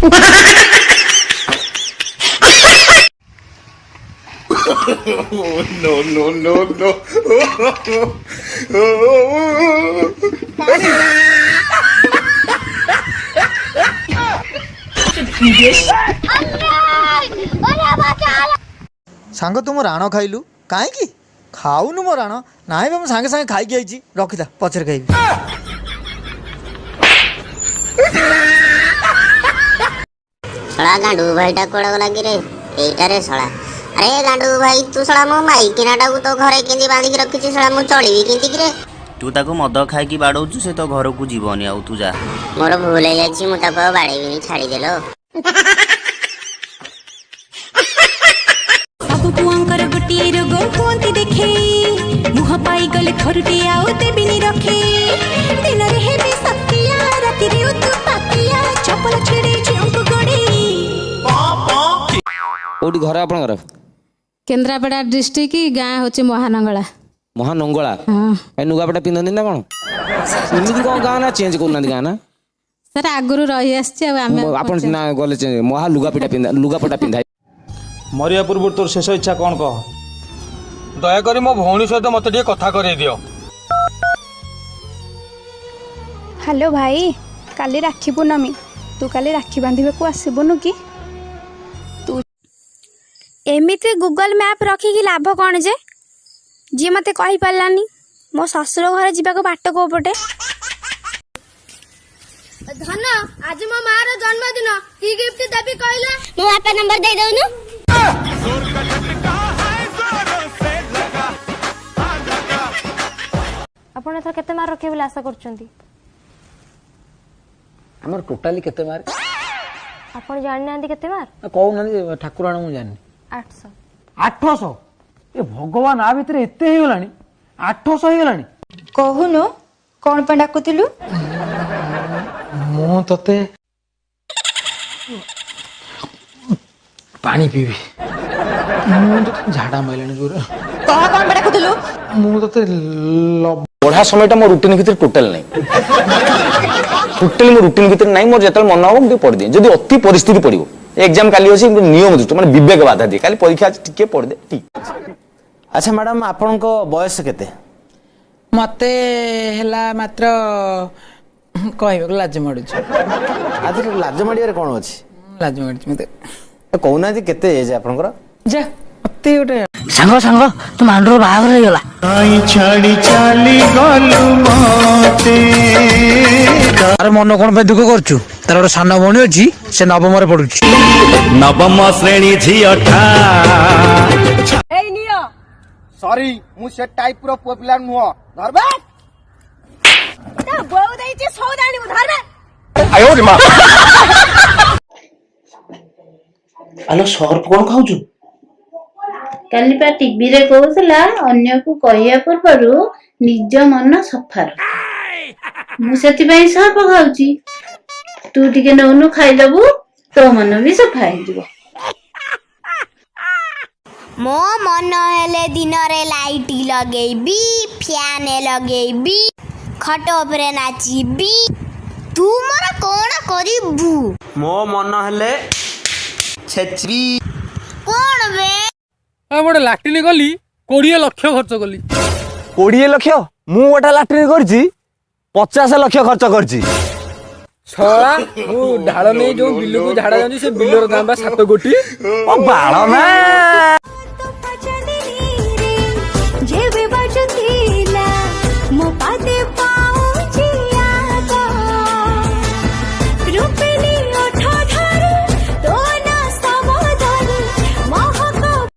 No, no, no, no. ସାଙ୍ଗ, ତୁ ମୋ ରାଣ ଖାଇଲୁ କାହିଁକି? ଖାଉନୁ ମୋ ରାଣ। ନାଇଁ ବେ, ମୁଁ ସାଙ୍ଗେ ସାଙ୍ଗେ ଖାଇକି ଆଇଛି, ରଖିଥା, ପଛରେ ଖାଇବି। ଶଳା ଗାଣ୍ଡୁ ଭାଇଟା କୁଆଡ଼େ ଗଲା କିରେ? ଏଇଟାରେ ଶଳା। ଆରେ ଗାଣ୍ଡୁ ଭାଇ, ତୁ ଶଳା ମୋ ମାଇକିନାଟାକୁ ତୋ ଘରେ କେମିତି ବାନ୍ଧିକି ରଖିଛୁ? ଶଳା, ମୁଁ ଚଳିବି କେମିତି କିରେ? ତୁ ତାକୁ ମଦ ଖାଇକି ବାଡ଼ଉଛୁ, ସେ ତୋ ଘରକୁ ଯିବନି ଆଉ, ତୁ ଯା। ମୋର ଭୁଲ ହେଇଯାଇଛି, ମୁଁ ତାକୁ ଆଉ ବାଡ଼େଇବିନି, ଛାଡ଼ିଦେଲ। ସବୁ ପୁଅଙ୍କର ଗୋଟିଏ ରୋଗ କୁହନ୍ତି ଦେଖେଇ, ମୁହଁ ପାଇଗଲେ ଥରୁଟିଏ ଆଉ ଦେବିନି ରଖେଇ। ଦିନରେ ହେବେ ସତିଆ, ରାତିରେ ଉତୁପାତିଆ, ଚପଲ ଛିଡ଼େଇ ଝିଅଙ୍କୁ ଗୋଡ଼େଇ। କୋଉଠି ଘର ଆପଣଙ୍କର? କେନ୍ଦ୍ରାପଡ଼ା ଡିଷ୍ଟ୍ରିକ୍ଟ, ଗାଁ ହେଉଛି ମହାନଙ୍ଗଳା। ମହାନଙ୍ଗଳା? ହଁ। ଏ ଲୁଗାପଟା ପିନ୍ଧନ୍ତି ନା କଣ? ଏମିତି କଣ ଗାଁ ନା ଚେଞ୍ଜ କରୁନାହାନ୍ତି ଗାଁ ନା? ସାର୍, ଆଗରୁ ରହି ଆସିଛି ଆଉ ଆମେ ଆପଣ ନା ଗଲେ ଚେଞ୍ଜ ମହା ଲୁଗାପଟା ପିନ୍ଧା, ଲୁଗାପଟା ପିନ୍ଧା। ମରିବା ପୂର୍ବରୁ ତୋର ଶେଷ ଇଚ୍ଛା କ'ଣ କହ? ଦୟାକରି ମୋ ଭଉଣୀ ସହିତ ମୋତେ ଟିକେ କଥା କରେଇ ଦିଅ। ହ୍ୟାଲୋ ଭାଇ, କାଲି ରାକ୍ଷୀ ପୂର୍ଣ୍ଣମୀ, ତୁ କାଲି ରାକ୍ଷୀ ବାନ୍ଧିବାକୁ ଆସିବୁନୁ କି ତୁ? ଏମିତି ଗୁଗଲ ମ୍ୟାପ୍ ରଖିକି ଲାଭ କ'ଣ ଯେ, ଯିଏ ମୋତେ କହିପାରିଲାନି ମୋ ଶ୍ୱଶୁର ଘରେ ଯିବାକୁ ବାଟ କୋଉ ପଟେ? ଧନ, ଆଜି ମୋ ମାର ଜନ୍ମଦିନ, କି ଗିଫ୍ଟ ଦେବି କହିଲା? ମୋ ବାପା ନମ୍ବର ଦେଇ ଦଉନୁ। ଆପଣ ଏଥର କେତେ ମାର୍କ ରଖିବେ ବୋଲି ଆଶା କରୁଛନ୍ତି? ଆମର ଟୋଟାଲି କେତେ ମାର୍କ? ଆପଣ ଜାଣିନାହାନ୍ତି କେତେ ମାର୍କ? କହୁନାହାନ୍ତି ଠାକୁରାଣୀ, ମୁଁ ଜାଣିନି। 800। 800? ଏ ଭଗବାନ, ଆ ଭିତରେ ଏତେ ହେଇଗଲାଣି? 800 ହେଇଗଲାଣି? କହୁନୁ, କଣ ପାଇଁ ଡାକୁଥିଲୁ? ମୁଁ ତତେ ପାଣି ପିଇବି, ମୁଁ ତତେ ଝାଡା ମାଇଲାଣି ଜୋରେ। କହ, କଣ ପାଇଁ ଡାକୁଥିଲୁ? ମୁଁ ତତେ ପଢା ସମୟଟା ମୋ ରୁଟିନ ଭିତରେ ଟୋଟାଲ ନାହିଁ। ଟୋଟାଲି ମୋ ରୁଟିନ ଭିତରେ ନାହିଁ। ମୋର ଯେତେବେଳେ ମନ ହବ, ମୁଁ ଟିକେ ପଢିଦିଏ। ଯଦି ଅତି ପରିସ୍ଥିତି ପଡିବ, ଏକ୍ଜାମ କାଲି ଅଛି, ନିୟମ ଦୃଷ୍ଟି ମାନେ ବିବେକ ବାଧା ଦିଏ, କାଲି ପରୀକ୍ଷା ଅଛି, ଟିକେ ପଢିଦେ, ଠିକ। ଆଚ୍ଛା ମ୍ୟାଡ଼ାମ, ଆପଣଙ୍କ ବୟସ କେତେ? ମତେ ହେଲା ମାତ୍ର, କହିବାକୁ ଲାଜ ମାଡୁଛି। ଆଥିରେ ଲାଜ ମାଡ଼ିବାରେ କ'ଣ ଅଛି? ଲାଜ ମାଡୁଛି ମତେ। କହୁନାହାନ୍ତି, କେତେ ଏଜ୍ ଆପଣଙ୍କର? ଯା, ଅତି ଗୋଟେ। ସାଙ୍ଗ, ସାଙ୍ଗ, ତୋ ମାଣ୍ଡୁର ବାହାଘର ହେଇଗଲା। ଛାଡ଼ି ଚାଲି ଗଲୁ ମତେ। ଆରେ, ମନ କଣ ପାଇଁ ଦୁଃଖ କରୁଛୁ? ତାର ଗୋଟେ ସାନ ଭଉଣୀ ଅଛି, ସେ ନବମରେ ପଢୁଛି। ନବମ ଶ୍ରେଣୀ ଝିଅଟା। ଏଇ ନିଅ। ସରି, ମୁଁ ସେ ଟାଇପ ର ପୁଅ ପିଲା ନୁହଁ। ଧରବେ ତା ବୋଉ ଦେଇଛି ସଉଦା ଆଣିବୁ, ଧରବେ। ଆଲୋ, ସର୍ଫ କଣ ଖାଉଛୁ? କାଲି ପା ଟିଭିରେ କହୁଥିଲା, ଅନ୍ୟକୁ କହିବା ପୂର୍ବରୁ ନିଜ ମନ ସଫା ରଖ। ମୁଁ ସେଥିପାଇଁ ସର୍ଫ ଖାଉଛି। ତୁ ଟିକେ ନଉନୁ, ଖାଇଦବୁ, ତୋ ମନ ବି ସଫା ହେଇଯିବ। ମୋ ମନ ହେଲେ ଦିନରେ ଲାଇଟ୍ ଲଗେଇବି, ଫ୍ୟାନ ଲଗେଇବି, ଖଟ ଉପରେ ନାଚିବି। ତୁ ମୋର କଣ କରିବୁ? ମୋ ମନ ହେଲେ ଛେଚିବି। କଣ ବେ? ମୁଁ ଗୋଟେ ଲାଟ୍ରିନ୍ କଲି, 20 ଲକ୍ଷ ଖର୍ଚ୍ଚ କଲି। 20 ଲକ୍ଷ? ମୁଁ ଗୋଟେ ଲାଟ୍ରିନ୍ କରିଛି, 50 ଲକ୍ଷ ଖର୍ଚ୍ଚ କରିଛି। ଶଳା, ମୁଁ ଢାଳ ନେଇ ଯୋଉ ବିଲକୁ ଝାଡା ଯାଉଛି, ସେ ବିଲର ଦାମ ବା 7 କୋଟି। ଓ ବାଳ ନା।